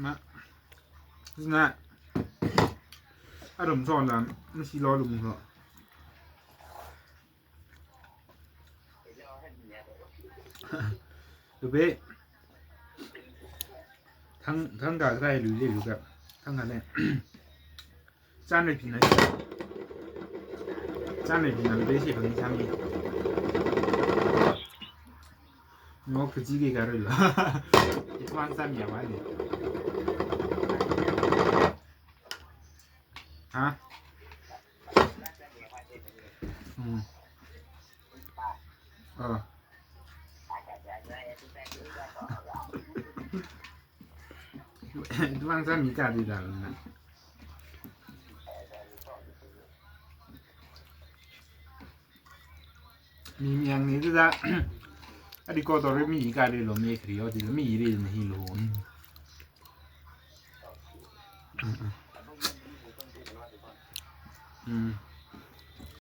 ມາ ນະ ອາດອມສອນລະ ມັນຊິລໍລຸມເນາະ ດູເບ ທັງ ທັງກາກໄດ້ຫຼືເດ ຫຼືກະທັງຫັ້ນແຫຼະ. ສາມເດືອນປີໜ້າ ສາມເດືອນປີໜ້າ ເລເບຊິເພິ່ນສາມີ ໂນ ຄືຈິເກກາເຣລະ ເຮັດວາງສາມີອາວານີ້ ຮະ ອືມ ເອີ ວາງສາມີກາດີດານະ ມີມຽງນີ້ຄືດາ ອາດີໂກໂຕເຣມີກາເຣໂລເມຄຣິໂອຕິລະມີເຣນະຮີໂລ ອືມ.